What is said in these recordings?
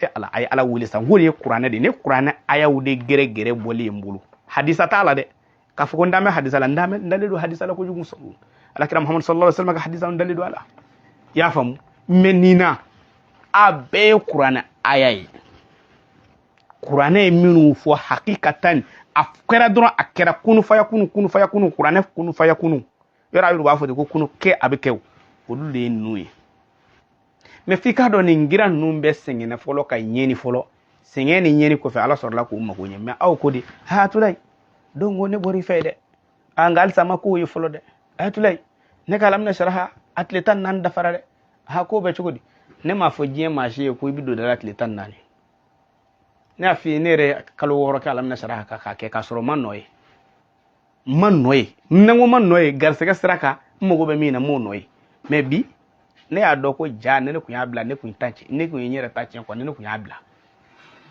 tɛ ala a ye Ala wele sa. N ko nin ye kuranɛ de ye, ne kuranɛ ayaw de gɛrɛ gɛrɛ bɔlen ye n bolo. Hadisa t'a la dɛ, k'a fɔ ko n danbɛ hadisa la, n dalen don hadisa la kojugu. Alakira Muhammad sallallahu alaihi wasallam ka hadisa, n dalen don a la, i y'a faamu. Mais nin na, a bɛɛ ye kuranɛ aya ye. Kuranɛ ye minnu fɔ hakikatan, a kɛra dɔrɔn, a kɛra kunu faya kunu, kunu faya kunu, kuranɛ kunu faya kunu. Yɔrɔ a yɛrɛ b'a fɔ de ko kunu kɛ, a bɛ kɛ o, olu de ye ninnu ye. Mais f'i k'a dɔn, nin gira ninnu bɛɛ sɛgɛnna fɔlɔ ka ɲɛni fɔlɔ. Sɛgɛn ni ɲɛni kɔfɛ, Ala sɔrɔla k'u mago ɲɛ. Mais aw ko de Ayatulayi, don ko ne bɔr'i fɛ dɛ, a nka halisa ma k'o ye fɔlɔ dɛ. Ayatulayi, ne ka alamina saraha a tile 14 dafara dɛ. Ha, k'o bɛ cogo di? Ne m'a fɔ diɲɛ maa si ye ko i bɛ don da la tile 14. Ne y'a f'i ye, ne yɛrɛ kalo 6 kɛ alamina saraha kan k'a kɛ k'a sɔrɔ ma nɔ ye, n ma nɔ ye. N ko ma nɔ ye garisɛgɛ sira kan, n mago bɛ min na, n m'o nɔ ye. Mais bi ne y'a dɔn ko ja ne kun y'a bila, ne kun ta tiɲɛ, ne kun ye n yɛrɛ ta tiɲɛ quoi, ne kun y'a bila.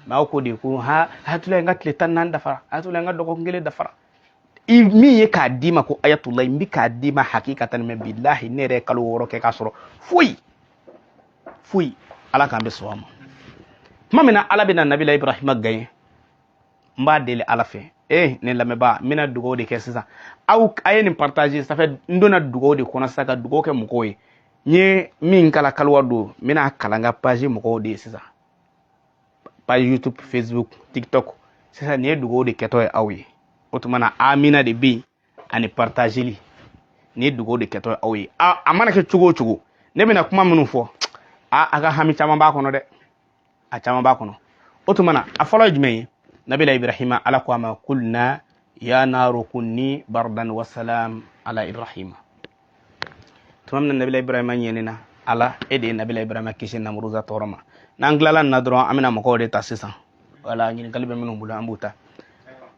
Mais aw ko de ko ha, Ayatulayi, n ka tile 14 dafara, Ayatulayi, n ka dɔgɔkun kelen dafara. I min ye k'a d'i ma ko Ayatulayi, n bɛ k'a d'i ma hakikatan. Mais bilahi, ne yɛrɛ ye kalo 6 kɛ k'a sɔrɔ foyi foyi. Ala k'an bɛ sɔn a ma. Tuma min na Ala bɛna Nabila Ibrahima gagner, n b'a deli Ala fɛ. Ne lamɛnbaa, n bɛna dugawu de kɛ sisan. Aw a ye nin partager. Ça fait n donna dugawu de kɔnɔ sisan, ka dugawu kɛ mɔgɔw ye. N ye min kala kaliwa don, n bɛna kalan ka page mɔgɔw de ye sisan, page YouTube, Facebook, TikTok. Sisan nin ye dugawu de kɛtɔ ye aw ye. O tuma na, amina de bɛ yen ani partageli. Nin ye dugawu de kɛtɔ ye aw ye. A mana kɛ cogo o cogo, ne bɛna kuma minnu fɔ, a ka hami caman b'a kɔnɔ dɛ, a caman b'a kɔnɔ. O tuma na, a fɔlɔ ye jumɛn ye? Nabila Ibrahima, Ala ko a ma: kulna ya naru kunni bardan wa salam ala Ibrahima. Tuma min na Nabila Ibrahima ɲɛnina, Ala, e de ye Nabila Ibrahima kisi Namuruza tɔɔrɔ ma. N'an tilala nin na dɔrɔn, an bɛna mɔgɔw de ta sisan. Wala ɲininkali bɛ minnu bolo, an b'u ta.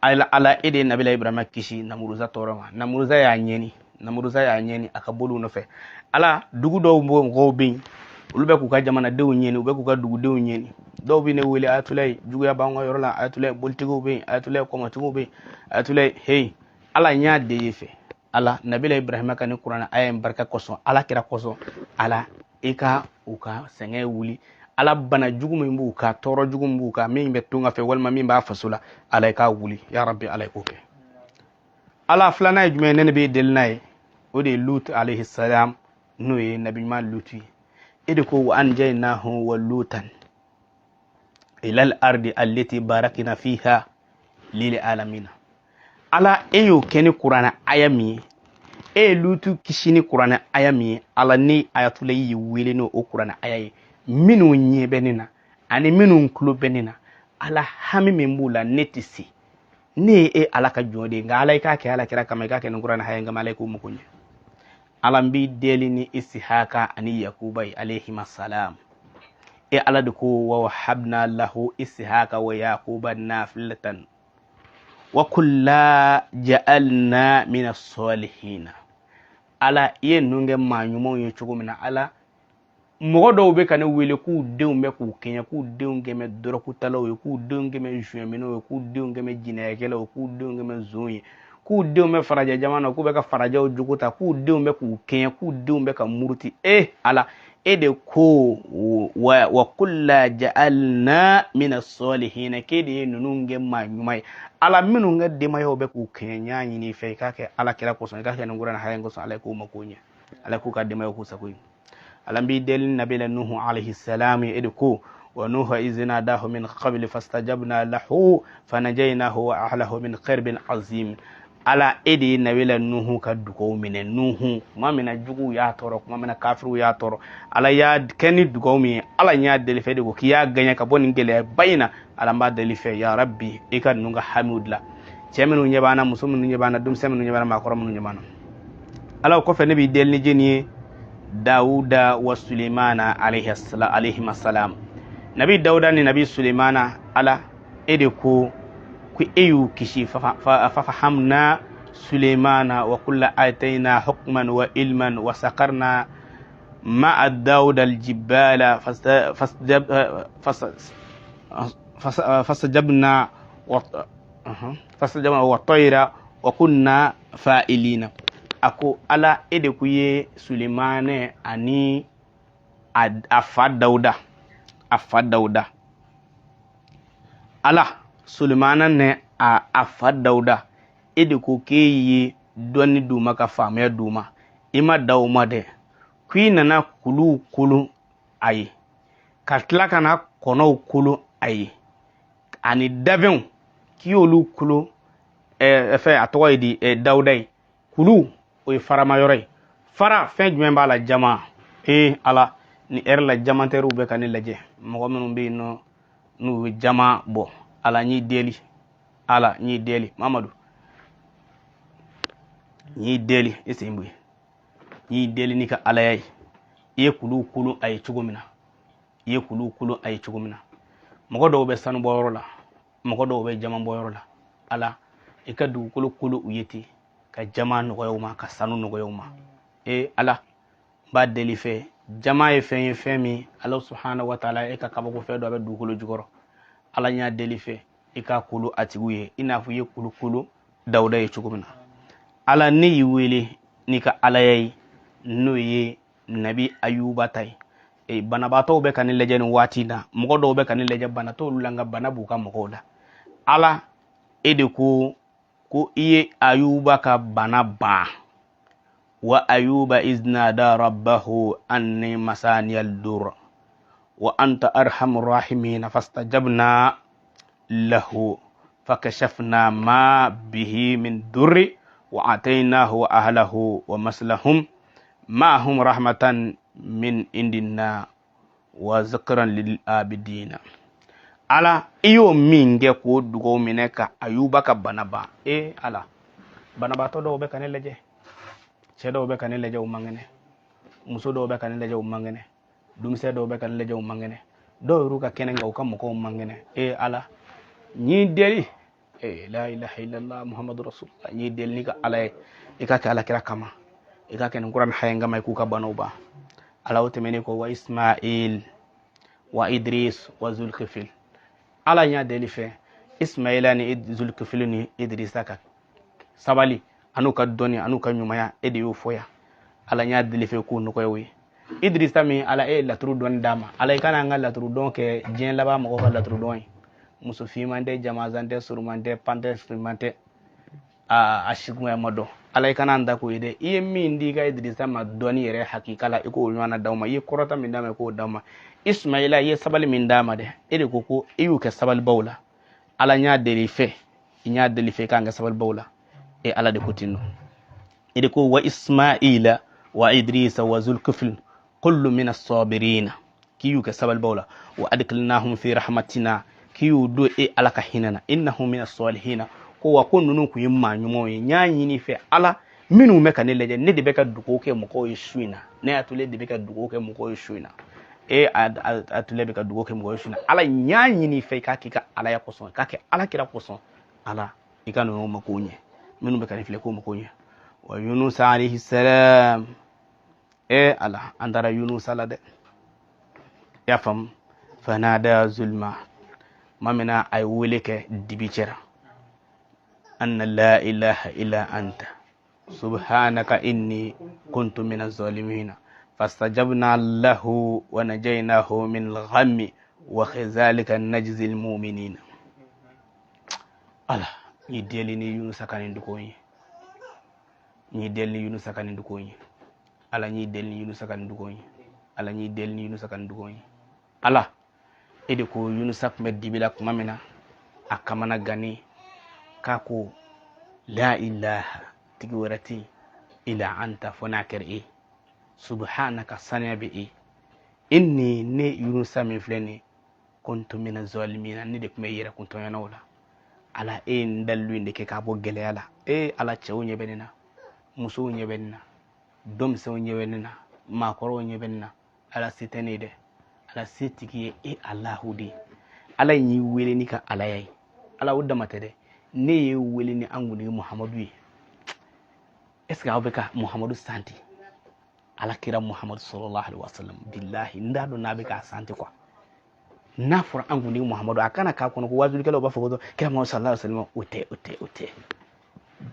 Ala, Ala, e de ye Nabila Ibrahima kisi Namuruza tɔɔrɔ ma. Namuruza y'a ɲɛni, Namuruza y'a ɲɛni a ka boliw nɔfɛ. Ala, dugu dɔw mɔgɔw bɛ yen, olu bɛ k'u ka jamanadenw ɲɛni, u bɛ k'u ka dugudenw ɲɛni. Dɔw bɛ ne wele: Ayatulayi, juguya b'an ka yɔrɔ la. Ayatulayi, bolitigiw bɛ yen. Ayatulayi, kɔmɔtigiw bɛ yen. Ayatulayi, hey, Ala, n y'a de ye fɛ. Ala, Nabila Ibrahima ka ni kuranɛ aya in barika kosɔn, Ala kira kosɔn, Ala, i ka u ka sɛgɛn wuli. Ala, bana jugu min b'u kan, tɔɔrɔ jugu min b'u kan, min bɛ tunga fɛ walima min b'a faso la, Ala, i k'a wuli. Ya Rabbi, Ala, i k'o kɛ. Ala, filanan ye jumɛn ye? Ne bɛ deli n'a ye, o de ye Lut alayhi salam, n'o ye nabi ɲuman Lutu ye. E de ko: wa anjaynahu wa lutan ila al ardi allati barakna fiha lil alamina. Ala, e y'o kɛ ni kuranɛ aya min ye, e ye Lutu kisi ni kuranɛ aya min ye, Ala, ni Ayatulayi y'i wele n'o o kuranɛ aya ye, minnu ɲɛ bɛ ne na ani minnu tulo bɛ ne na, Ala, hami min b'u la, ne tɛ se. Ne ye e Ala ka jɔn de ye, nka Ala, i k'a kɛ Ala kira kama, i k'a kɛ ni kuranɛ aya in kama. Ala, i k'o mago ɲɛ. Ala, n b'i deli ni Isihaka ani Yakuba ye alayhima salam. E Ala de ko: wa wahabna lahu Isihaka wa Yakuba nafilatan wa kulla ja'alna min as-salihina. Ala, i ye ninnu kɛ maa ɲumanw ye cogo min na, Ala, mɔgɔ dɔw bɛ ka ne wele k'u denw bɛ k'u kɛɲɛ, k'u denw kɛmɛ dɔrɔkutalaw ye, k'u denw kɛmɛ zonyɛminɛw ye, k'u denw kɛmɛ jinɛyakɛlaw ye, k'u denw kɛmɛ zon ye, k'u denw bɛ farajɛ jamana na, k'u bɛ ka farajɛw jogo ta, k'u denw bɛ k'u kɛɲɛ, k'u denw bɛ ka muruti. E Ala, e de ko: wa kulla ja'alna min as-salihina, k'e de ye ninnu kɛ maa ɲuman ye. Ala, minnu ka denbayaw bɛ k'u kɛɲɛ, n y'a ɲini i fɛ, i k'a kɛ Ala kira kosɔn, i k'a kɛ nin kuranɛ haya in kosɔn. Ala, k'u mako ɲɛ. Ala, k'u ka denbayaw k'u sago ye. Ala, n b'i deli nabila Nuhu alayhi salam. E de ko: wa Nuha iz nadahu min qabli fastajabna lahu fanajaynahu wa ahlahu min karbin azim. Ala, e de ye nabila Nuhu ka dugaw minɛ. Nuhu, kuma min na juguw y'a tɔɔrɔ, kuma min na kafiriw y'a tɔɔrɔ, Ala y'a kɛ ni dugaw min ye. Ala, n y'a deli fɛ de ko k'i y'a gɛɲɛ ka bɔ nin gɛlɛyaba in na. Ala, n b'a deli fɛ, ya Rabbi, i ka ninnu ka hamiw dilan. Cɛ minnu ɲɛ b'an na, muso minnu ɲɛ b'an na, denmisɛn minnu ɲɛ b'an na, maakɔrɔ minnu ɲɛ b'an na, Ala, o kɔfɛ ne b'i deli ni jɛni ye? Dawuda wa Sulemana alayhi salam. Nabi Dawuda ni Nabi Sulemana, Ala, e de ko ko e y'u kisi: fafahamna Sulemana wa kulla atayna hukman wa ilman wa sakarna ma'a Dawuda aljibala fastajabna wa tayra wa kunna fa'ilina. A ko Ala, e de ko ye Sulemane ani a fa Dawuda, a fa Dawuda. Ala Sulemana ne a fa Dawuda, e de ko k'e ye dɔnni d'u ma ka faamuya d'u ma, i ma da o ma dɛ, k'i nana kuluw kolon a ye, ka tila ka na kɔnɔw kolon a ye, ani dabɛnw k'i y'olu kolon. Fɛn a tɔgɔ ye di, Dawuda ye kulu, o ye farama yɔrɔ ye. Fara fɛn jumɛn b'a la? Jama. Ala, ni ɛri la jamantɛriw bɛ ka ne lajɛ, mɔgɔ minnu bɛ yen nɔ n'u bɛ jama bɔ, Ala n y'i deli, Ala n y'i deli, Mamadu n y'i deli, i sen bɔ yen, n y'i deli n'i ka alaya ye. I ye kuluw kolon a ye cogo min na, i ye kuluw kolon a ye cogo min na, mɔgɔ dɔw bɛ sanu bɔ yɔrɔ la, mɔgɔ dɔw bɛ jama bɔ yɔrɔ la, Ala i ka dugukolo kolo u ye ten, ka jama nɔgɔya u ma, ka sanu nɔgɔya u ma. Ala n b'a deli fɛ, jama ye fɛn ye, fɛn min Ala subhanahu wa taala e ka kabako fɛn dɔ bɛ dugukolo jukɔrɔ. Ala n y'a deli fɛ, i k'a kolo a tigiw ye, i n'a fɔ i ye kulu kolo Dawuda ye cogo min na. Ala ne y'i wele n'i ka alaya ye, n'o ye Nabi Ayuba ta ye. Banabaatɔw bɛ ka ne lajɛ nin waati in na, mɔgɔ dɔw bɛ ka ne lajɛ, bana t'olu la, nka bana b'u ka mɔgɔw la. Ala e de ko ko i ye Ayuba ka bana ban. Wa Ayuba iznada rabbahu anni masaniyal dur wa anta arhamur rahimin fastajabna lahu fakashafna ma bihi min durri wa atainahu wa ahlahu wa maslahum ma'ahum rahmatan min indina wa zikran lil abidina. Ala i y'o min kɛ k'o dugawu minɛ ka Ayuba ka bana ban. Ala, banabaatɔ dɔw bɛ ka ne lajɛ, cɛ dɔw bɛ ka ne lajɛ u man kɛnɛ, muso dɔw bɛ ka ne lajɛ u man kɛnɛ, denmisɛn dɔw bɛ ka ne lajɛ u man kɛnɛ, dɔw yɛrɛ ka kɛnɛ nka u ka mɔgɔw man kɛnɛ. Ala n y'i deli, la ilaha illallah muhammadu rasulullah, n y'i deli n'i ka Ala ye, i ka kɛ Ala kira kama, i ka kɛ nin kuran haya kama, i k'u ka banaw ban. Ala o tɛmɛnen kɔ, wa Ismail wa Idris wa Zulkifil. Ala n y'a deli fɛ, Ismaila ni Zulkifil ni Idrisa ka sabali an'u ka dɔnni an'u ka ɲumanya, e de y'o fɔ yan. Ala n y'a deli fɛ k'o nɔgɔya u ye. Idrisa min, Ala e ye laturu dɔnni d'a ma, Ala i kana an ka laturu dɔn kɛ diɲɛ laban mɔgɔw ka laturu dɔn ye. Muso finman tɛ, jamazan tɛ, suruman tɛ, pan tɛ, finman tɛ, a sikunya ma dɔn. Ala i kana an da k'o ye dɛ. I ye min di i ka Idrisa ma dɔnni yɛrɛ hakika la, i k'o ɲɔgɔnna d'aw ma. I ye kɔrɔta min d'a ma, i k'o d'aw ma. Ismaila, i ye sabali min d'a ma dɛ, e de ko ko i y'u kɛ sabalibaw la. Ala n y'a deli fɛ, i y'a deli fɛ i k'an kɛ sabalibaw la. E Ala de ko ten nɔ, e de ko wa Ismaila wa Idrisa wa Zulkifil kullu min as-sabirina, k'i y'u kɛ sabalibaw la. Wa adkhilnahum fi rahmatina, k'i y'u don e Ala ka hinɛ na. Innahum min as-salihina, ko wa ko ninnu kun ye maa ɲumanw ye. N y'a ɲini fɛ Ala, minnu bɛ ka ne lajɛ, ne de bɛ ka dugawu kɛ mɔgɔw ye su in na, ne y'a tule de bɛ ka dugawu kɛ mɔgɔw ye su in na, e a tule bɛ ka dugawu kɛ mɔgɔw ye su in na. Ala n y'a ɲini fɛ, i k'a k'i ka Alaya kosɔn, i k'a kɛ Ala kira kosɔn. Ala i ka ninnu mako ɲɛ, minnu bɛ ka ne filɛ k'o mako ɲɛ. Wa Yunus alayhi salam. Ala an taara Yunusa la dɛ, i y'a faamu. Fanada zulma, ma min na a ye wele kɛ dibi cɛra, anna la ilaha illa anta subhanaka inni kuntu mina zalimina fastajabna lahu wa najaynahu min alghammi wa khazalika najzi almu'minina. Ala ni deli ni Yunusa ka nin dugo ye, ni deli ni Yunusa ka nin dugo ye, Ala ni deli ni Yunusa ka nin dugo ye, Ala ni deli ni Yunusa ka nin dugo ye. Ala e de ko Yunusa tun bɛ dibi la tuma min na, a kamana ganni k'a ko la ilaha, tigi wɛrɛ tɛ yen ila anta, fo n'a kɛra e, subhanaka, saniya bɛ e, inni, ne Yunusa min filɛ nin ye, kuntu mina zalimina, ne de tun bɛ yɛrɛ kuntɔɲɔnaw la. Ala e ye n dalilu in de kɛ k'a bɔ gɛlɛya la. Ala, cɛw ɲɛ bɛ ne na, musow ɲɛ bɛ ne na, denmisɛnw ɲɛ bɛ ne na, maakɔrɔw ɲɛ bɛ ne na. Ala se tɛ ne ye dɛ, Ala se tigi ye e Alahu de ye. Ala y'i wele n'i ka alaya ye. Ala o dama tɛ dɛ, ne y'e wele ni an kuntigi Muhamadu ye. Est ce que aw bɛ ka Muhamadu santi? Ala kira Muhamadu sallallahu alaihi wasallam, bilahi n t'a dɔn n'a bɛ k'a santi quoi. N'a fɔra an kuntigi Muhamadu, a kana k'a kɔnɔ ko waajulikɛlaw b'a fɔ ko kira Muhamadu sallallahu alaihi wasallam, o tɛ, o tɛ, o tɛ.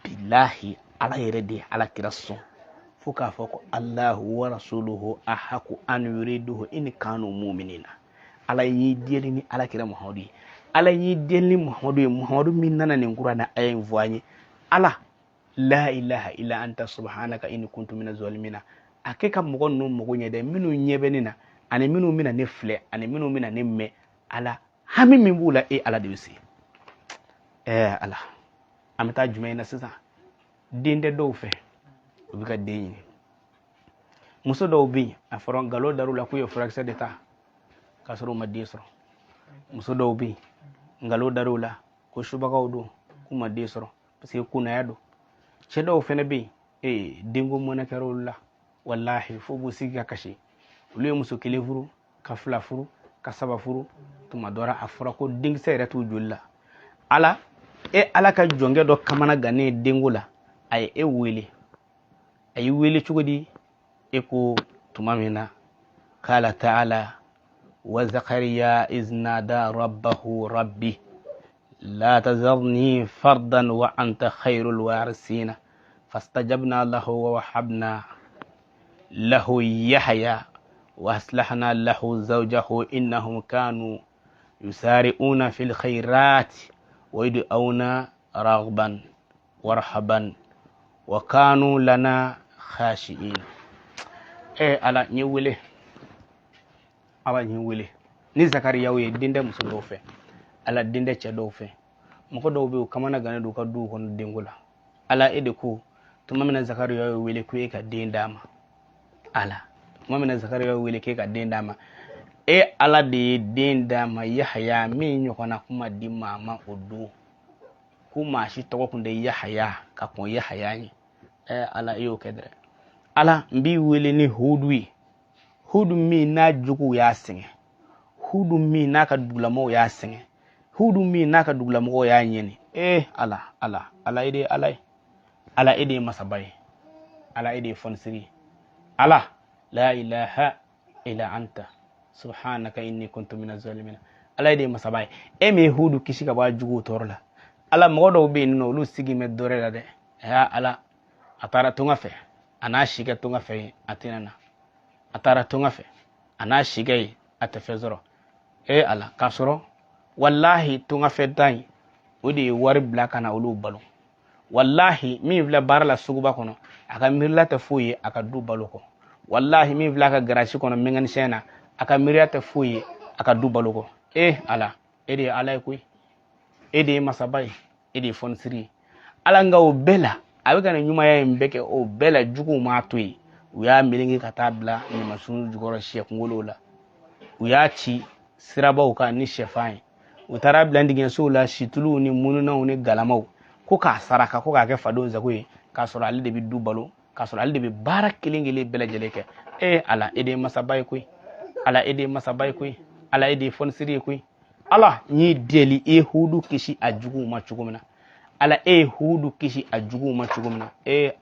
Bilahi Ala yɛrɛ de ye Ala kira sɔn fo k'a fɔ ko Allahu wa rasuluhu ahaku an yuriduhu in kanu mu'minina. Ala y'i deli ni Ala kira Muhamadu ye. Ala y'i deli Muhamadu ye, Muhamadu min nana nin kuranɛ aya in fɔ an ye. Ala, la ilaha illa anta subhanaka inni kuntu mina zalimina. A kɛ ka mɔgɔ ninnu mago ɲɛ dɛ, minnu ɲɛ bɛ ne na ani minnu bɛna ne filɛ ani minnu bɛna ne mɛn. Ala, hami min b'u la, e Ala de bɛ se. Ala, an bɛ taa jumɛn na sisan? Den tɛ dɔw fɛ, u bɛ ka den ɲini. Muso dɔw bɛ yen, a fɔra nkalon dar'u la k'u ye furakisɛ de ta k'a sɔrɔ u ma den sɔrɔ. Muso dɔw bɛ yen, nkalon dar'u la ko subagaw don, k'u ma den sɔrɔ parce que kunnaya don. Cɛ dɔw fɛnɛ bɛ yen, denko mɔnɛ kɛra olu la, walahi fo b'u sigi ka kasi. Olu ye muso kelen furu, ka fila furu, ka saba furu, tuma dɔ la a fɔra ko denkisɛ yɛrɛ t'u joli la. Ala, e Ala ka jɔnkɛ dɔ kamana gannen denko la, a ye e wele. A y'i wele cogo di? E ko tuma min na, kala ta'ala wa Zakariya iz nada rabbahu rabbi la tazarni fardan wa anta khairul warisina fastajabna lahu wa wahabna lahu Yahya wa aslahna lahu zawjahu innahum kanu yusari'una fil khairati wa yud'auna raghban wa rahaban wa kanu lana khashi'in. Ala, n ye wele. Ala, n ye wele ni Zakariyaw ye. Den tɛ muso dɔw fɛ, Ala, den tɛ cɛ dɔw fɛ. Mɔgɔ dɔw bɛ yen, u kamana gannen don u ka duw kɔnɔ denko la. Ala, e de ko tuma min na Zakariya ye wele ko e ka den d'a ma. Ala, tuma min na Zakariya ye wele k'e ka den d'a ma, e Ala de ye den d'a ma, Yahaya min ɲɔgɔnna kuma di maa ma o don, ko maa si tɔgɔ kun tɛ Yahaya ka kɔn Yahaya ɲɛ. Ala, e y'o kɛ dɛrɛ. Ala, n b'i wele ni Hudu ye, Hudu min n'a juguw y'a sɛgɛn, Hudu min n'a ka dugulamɔgɔw y'a sɛgɛn, Hudu min n'a ka dugulamɔgɔw y'a ɲɛni. Ala, Ala, Ala, e de ye Ala ye. Ala, e de ye masaba ye. Ala, e de ye fɔnisiri ye. Ala, la ilaha illa anta subhanaka inni kuntu minaz zalimin. Ala, e de ye masaba ye. E min ye Hudu kisi ka bɔ a juguw tɔɔrɔ la. Ala, mɔgɔ dɔw bɛ yen nɔ, olu sigi bɛ dɔrɛ la dɛ. Ya Ala, a taara tunga fɛ, a n'a si kɛ tunga fɛ yen, a tɛna na. A taara tunga fɛ, a n'a si kɛ yen, a tɛ fɛn sɔrɔ. Ala, k'a sɔrɔ walahi tunga fɛ tan in, o de ye wari bila ka na olu balo. Walahi min filɛ baara la suguba kɔnɔ, a ka miirila tɛ foyi ye a ka du balo kɔ. Walahi min filɛ a ka garasi kɔnɔ mécanicien na, a ka miiriya tɛ foyi ye a ka du balo kɔ. Ala, e de ye Ala ye koyi, e de ye masaba ye, e de ye fɔnisiri ye. Ala, nka o bɛɛ la, a bɛ ka nin ɲumanya in bɛɛ kɛ, o bɛɛ la juguw m'a to yen. U y'a meleke ka taa bila ɲamasun jukɔrɔ sɛ kunkolow la, u y'a ci sirabaw kan ni sɛfan ye, u taara bila dingɛsow la situluw ni mununaw ni galamaw, ko k'a saraka, ko k'a kɛ fadenw sago ye, k'a sɔrɔ ale de bɛ du balo, k'a sɔrɔ ale de bɛ baara kelen kelen bɛɛ lajɛlen kɛ. Ala, e de ye masaba ye koyi. Ala, e de ye masaba ye koyi. Ala, e de ye fɔnisiri ye koyi. Ala, n y'i deli, i ye Hudu kisi a juguw ma cogo min na. Ala, e ye Hudu kisi a juguw ma cogo min na.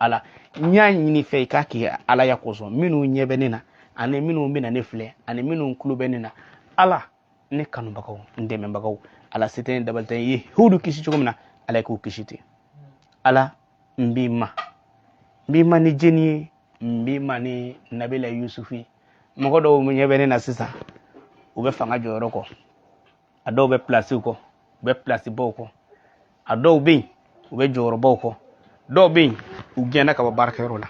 Ala, n y'a ɲini fɛ i k'a kɛ alaya kosɔn, minnu ɲɛ bɛ ne na ani minnu bɛna ne filɛ ani minnu tulo bɛ ne na. Ala, ne kanubagaw, n dɛmɛbagaw, Ala, se tɛ ne dabali tɛ, i ye Hudu kisi cogo min na, Ala k'u kisi ten. Ala, n b'i ma, n b'i ma ni jeni ye, n b'i ma ni Nabila Yusufu ye. Mɔgɔ dɔw ɲɛ bɛ ne na sisan, u bɛ fanga jɔyɔrɔ kɔ, a dɔw bɛ pilasiw kɔ, u bɛ pilasibaw kɔ, a dɔw bɛ yen, u bɛ jɔyɔrɔbaw kɔ, dɔw bɛ yen, u gɛnna ka bɔ baarakɛyɔrɔ la.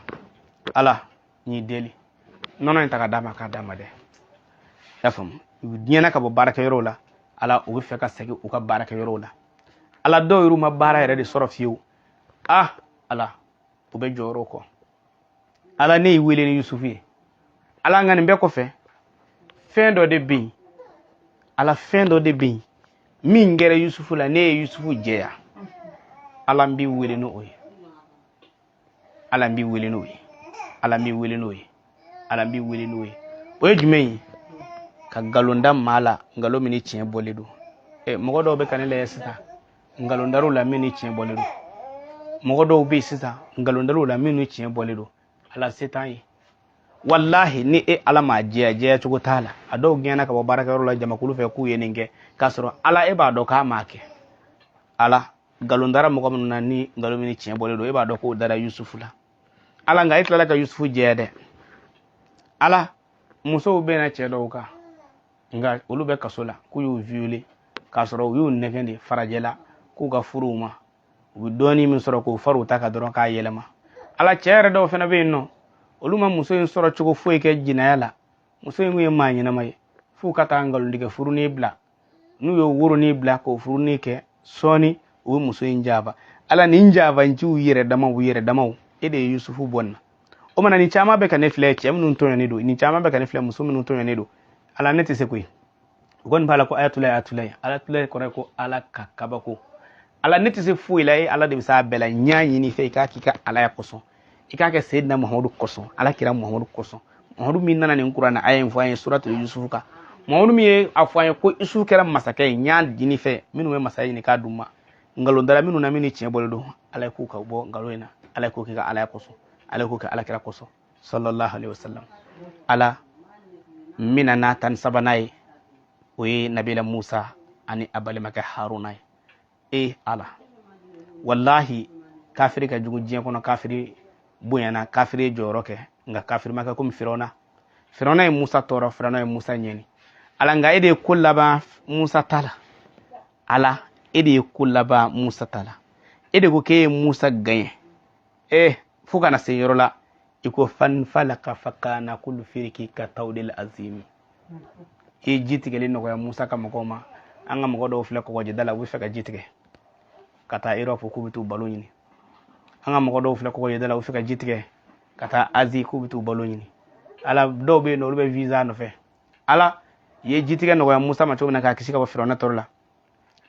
Ala, n y'i deli, nɔnɔ in ta ka d'a ma, k'a d'a ma dɛ. I y'a faamu, u gɛnna ka bɔ baarakɛyɔrɔw la. Ala, u bɛ fɛ ka segin u ka baarakɛyɔrɔw la. Ala, dɔw yɛrɛ ma baara yɛrɛ de sɔrɔ fiyewu. Ala, u bɛ jɔyɔrɔw kɔ. Ala, ne y'i wele ni Yusufu ye. Ala, nka nin bɛɛ kɔfɛ, fɛn dɔ de bɛ yen. Ala, fɛn dɔ de bɛ yen min kɛra Yusufu la, ne ye Yusufu jɛya. Ala, n b'i wele n'o ye. Ala, n b'i wele n'o ye. Ala, n b'i wele n'o ye. Ala, n b'i wele n'o ye. O ye jumɛn ye? Ka nkalon da maa la, nkalon min ni tiɲɛ bɔlen don. Mɔgɔ dɔw bɛ ka ne lajɛ sisan, nkalon dar'u la min ni tiɲɛ bɔlen don. Mɔgɔ dɔw bɛ yen sisan, nkalon dar'u la min ni tiɲɛ bɔlen don. Ala, se t'an ye. Walahi ni e Ala m'a jɛya, jɛya cogo t'a la. A dɔw gɛnna ka bɔ baarakɛyɔrɔ la jamakulu fɛ k'u ye nin kɛ, k'a sɔrɔ Ala, e b'a dɔn k'a m'a kɛ. Ala, nkalon dara mɔgɔ minnu na ni nkalon min ni tiɲɛ bɔlen don, e b'a dɔn k'o dara Yusufu la. Ala, nka e tilala ka Yusufu jɛya dɛ. Ala, musow bɛ na cɛ dɔw kan, nka olu bɛ kaso la k'u y'u violer, K'a sɔrɔ u y'u nɛgɛn de farajɛla k'u ka furu u ma, u bɛ dɔɔnin min sɔrɔ k'o far'u ta kan dɔrɔn k'a yɛlɛma. Ala, cɛ yɛrɛ dɔw fana bɛ yen nɔ, olu ma muso in sɔrɔ cogo foyi kɛ jinaya la. Muso in kun ye maa ɲɛnama ye, f'u ka taa nkalontigɛ furunin bila. N'u ye woronin bila k'o furunin kɛ, sɔɔni u bɛ muso in jaaba. Ala, nin jaabanciw yɛrɛ damaw, u yɛrɛ damaw, e de ye Yusufu bɔ nin na. O mana nin caman bɛ ka ne filɛ, cɛ minnu tɔɲɔnen don, nin caman bɛ ka ne filɛ, muso minnu tɔɲɔnen don. Ala, ne tɛ se koyi. U kɔni b'a la ko ayatulayi, ayatulayi, ayatulayi kɔrɔ ye ko Ala ka kabako. Ala, ne tɛ se foyi la, e Ala de bɛ se a bɛɛ la. N y'a ɲini fɛ i k'a k'i ka alaya kosɔn, i k'a kɛ Seyidina Muhamadu kosɔn, Ala kira Muhamadu kosɔn. Muhamadu min nana nin kuranɛ aya in fɔ an ye suratul Yusufu kan, Muhamadu min ye a fɔ an ye ko Yusufu kɛra masakɛ ye, n y'a ɲini fɛ minnu bɛ masaya ɲini k'a d'u ma. Nkalon dara minnu na, min ni tiɲɛ bɔlen don, Ala k'u ka bɔ nkalon in na. Ala k'o kɛ ka alaya kosɔn, Ala k'o kɛ ala kira kosɔn, sallallahu alaihi wasallam. Ala, n bɛna n'a 13nan ye, o ye Nabila Musa ani a balimakɛ Haruna ye. E Ala, walahi kafiri ka jugu diɲɛ kɔnɔ. Kafiri bonyana, kafiri ye jɔyɔrɔ kɛ, nka kafiri ma kɛ komi Firawuna. Firawuna ye Musa tɔɔrɔ, Firawuna ye Musa ɲɛni. Ala, nka e de ye ko laban Musa ta la. Ala, e de ye ko laban Musa ta la. E de ko k'e ye Musa gaɲɛ. Fo kana se yɔrɔ la i ko fanfalaka fakana kullu firiki ka tawdil azimi. I ye ji tigɛli nɔgɔya Musa ka mɔgɔw ma. An ka mɔgɔ dɔw filɛ kɔgɔjida la, u bɛ fɛ ka ji tigɛ ka taa Europe k'u bɛ t'u balo ɲini. An ka mɔgɔ dɔw filɛ kɔgɔjida la, u bɛ fɛ ka ji tigɛ ka taa Asie k'u bɛ t'u balo ɲini. Ala, dɔw bɛ yen nɔ, olu bɛ visa nɔfɛ. Ala ye ji tigɛ nɔgɔya Musa ma cogo min na k'a kisi ka bɔ Firawuna tɔɔrɔ la.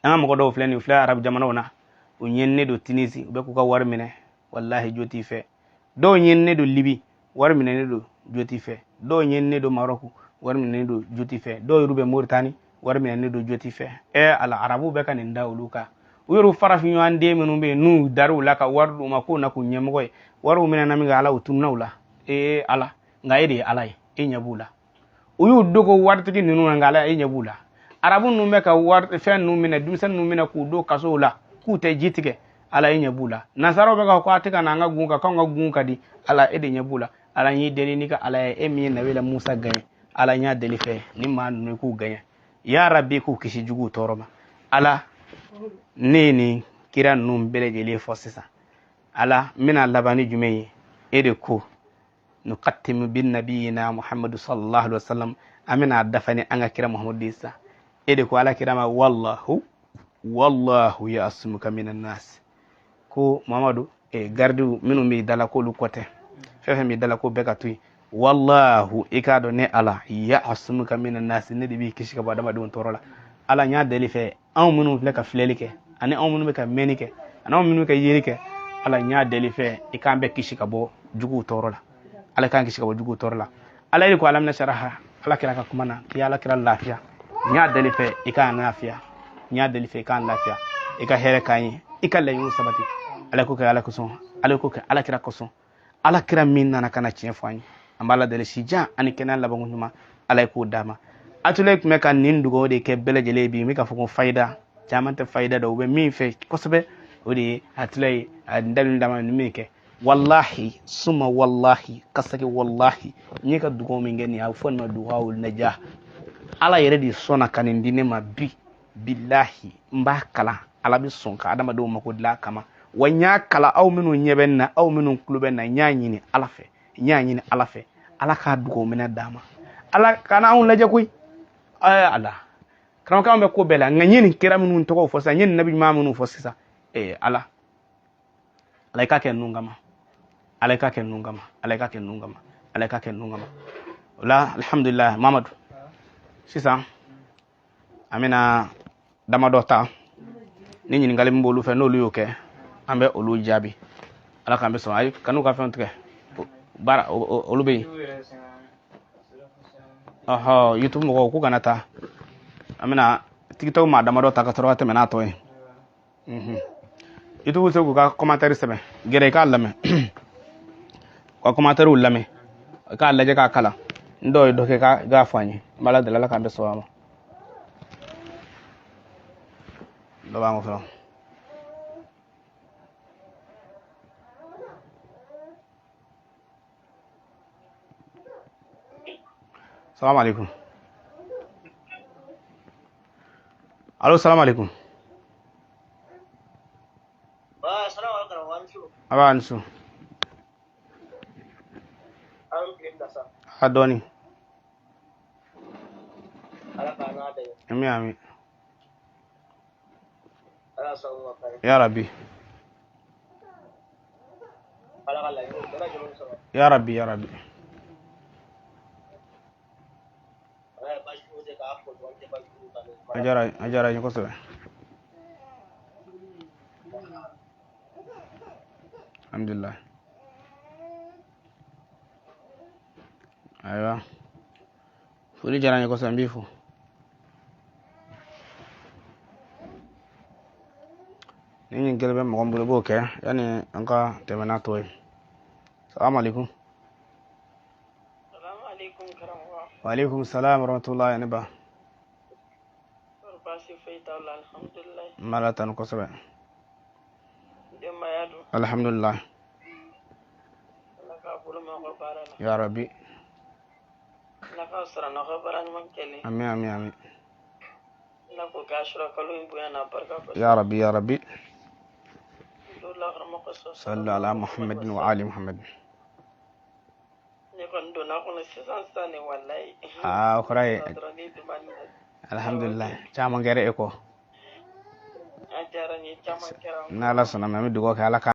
An ka mɔgɔ dɔw filɛ nin, u filɛ arabu jamanaw na, u ɲininen don Tunisie, u bɛ k'u ka wari minɛ, walahi jo t'i fɛ. Dɔw ɲininen don Libi, wari minɛnen don, jo t'i fɛ. Dɔw ɲininen don Maroc, wari minɛnen don, jo t'i fɛ. Dɔw yɛrɛ bɛ Mauritanie, wari minɛnen don, jo t'i fɛ. Ala, arabuw bɛ ka nin da olu kan. U yɛrɛ farafin ɲɔgɔnden minnu bɛ yen, n'u dar'u la ka wari d'u ma k'u na k'u ɲɛmɔgɔ ye, wariw minɛna min kɛ, Ala, u tununna u la. Ala, nka e de ye Ala ye, e ɲɛ b'u la. U y'u dogo waritigi ninnu na, nka Ala, e ɲɛ b'u la. Arabu ninnu bɛ ka wari fɛn ninnu minɛ, denmisɛnnin ninnu minɛ k'u don kasow la k'u tɛ ji tigɛ, Ala, e ɲɛ b'u la. Nansaraw bɛ ka ko a tɛ ka na an ka gun kan, k'anw ka gun ka di, Ala, e de ɲɛ b'u la. Ala, n y'i deli n'i ka Ala ye, e min ye Nabila Musa gaɲɛ, Ala, n y'a deli fɛ ni maa ninnu k'u gaɲɛ, ya Rabbi, k'u kisi juguw tɔɔrɔ ma. Ala, ne ye nin kira ninnu bɛɛ lajɛlen fɔ sisan. Ala, n bɛna laban ni jumɛn ye? E de ko nukattimu bin nabiyina Muhammadu sallallahu alaihi wasallam, an bɛna dafa ni an ka kira Muhammadu ye sisan. E de ko Ala kira ma, wallahu wallahu yasumuka minan nas, ko Muhammadu, gardiw minnu b'i da la k'olu kɔ tɛ, fɛn fɛn b'i da la k'o bɛɛ ka to yen. Wallahu, i k'a dɔn ne Ala, yasumuka minan nas, ne de b'i kisi ka bɔ adamadenw tɔɔrɔ la. Ala, n y'a deli fɛ, anw minnu filɛ ka filɛli kɛ, ani anw minnu bɛ ka mɛnni kɛ, ani anw minnu bɛ ka yeli kɛ, Ala, n y'a deli fɛ i k'an bɛɛ kisi ka bɔ juguw tɔɔrɔ la. Ala k'an kisi ka bɔ juguw tɔɔrɔ la. Ala yɛrɛ ko alam nasaraha, Ala kira ka kuma na k'i Ala kira lafiya. N y'a deli fɛ i k'an lafiya, n y'a deli fɛ i k'an lafiya, i ka hɛrɛ k'an ye, i ka laɲiniw sabati. Ala k'o kɛ Ala kosɔn, Ala k'o kɛ Ala kira kosɔn. Ala kira min nana ka na tiɲɛ fɔ an ye, an b'Ala deli sijan ani kɛnɛya labanko ɲuman, Ala k'o d'a ma. Atulayi tun bɛ ka nin dugawu de kɛ bɛɛ lajɛlen bi. N bɛ k'a fɔ ko fayida caman tɛ fayida dɔn, u bɛ min fɛ kosɛbɛ o de ye Atulayi a daminɛ dama ni min kɛ. Wallahi suma wallahi kasake wallahi, n ye ka dugawu min kɛ nin ye, a bɛ fɔ nin ma dugawu najah. Ala yɛrɛ de sɔnna ka nin di ne ma bi, bilahi n b'a kalan, Ala bɛ sɔn ka adamadenw mako dilan a kama. Wa n y'a kalan aw minnu ɲɛ bɛ n na, aw minnu tulo bɛ n na, n y'a ɲini Ala fɛ, n y'a ɲini Ala fɛ, Ala k'a dugawu minɛ d'a ma. Ala kana anw lajɛ koyi. Ala, karamɔgɔkɛ bɛ ko bɛɛ la, nka n ye nin kira minnu tɔgɔw fɔ sisan, n ye nin nabi ɲuman minnu fɔ sisan, Ala, Ala i k'a kɛ ninnu kama, Ala i k'a kɛ ninnu kama, Ala i k'a kɛ ninnu kama, Ala i k'a kɛ ninnu kama. O la alhamdulilah. Mamadu, sisan an bɛna damadɔ ta ni ɲininkali min b'olu fɛ, n'olu y'o kɛ an bɛ olu jaabi. Ala k'an bɛ sɔn. Ayi, kan'u ka fɛnw tigɛ baara, olu bɛ yen. Ɔhɔ, YouTube mɔgɔw k'u kana taa, an bɛna TikTok maa damadɔ ta ka sɔrɔ ka tɛmɛ n'a tɔ ye. YouTube se k'u ka commentaire sɛbɛn, gɛrɛ i k'a lamɛn, u ka commentaire lamɛn, i k'a lajɛ k'a kalan. N dɔw ye dɔ kɛ i k'a fɔ an ye. N b'Ala deli, Ala k'an bɛɛ sɔn a ma. Dɔ b'an kɔfɛ. Salamu alaikum. Allo, salam alaikum. Aba, ni su. A dɔɔni. Ami, ami. Ya Rabbi, ya Rabbi, ya Rabbi. A diyara, a diyara n ye kosɛbɛ. Alhamdulillah. Ayiwa, foli diyara n ye kosɛbɛ, n b'i fo. Ni ɲininkali bɛ mɔgɔ min bolo, i b'o kɛ yanni an ka tɛmɛ n'a tɔ ye. Salamu alaikum. Wa alaikum salam wa rahmatullahi. Ne ba, n b'Ala tanu kosɛbɛ. Alhamdulillah. Ya Rabbi. Amin, amin, amin. Ya Rabbi, ya Rabbi. Sallu ala Muhammadin wa ali Muhammad. Ne kɔni donna kɔnɔ sisan sisan ne, walayi. Aa, o kɔrɔ ye alhamdulillah, caman kɛra e kɔ. A diyara n ye, caman kɛra. N'Ala sɔnna ma, an bɛ dugawu kɛ Ala ka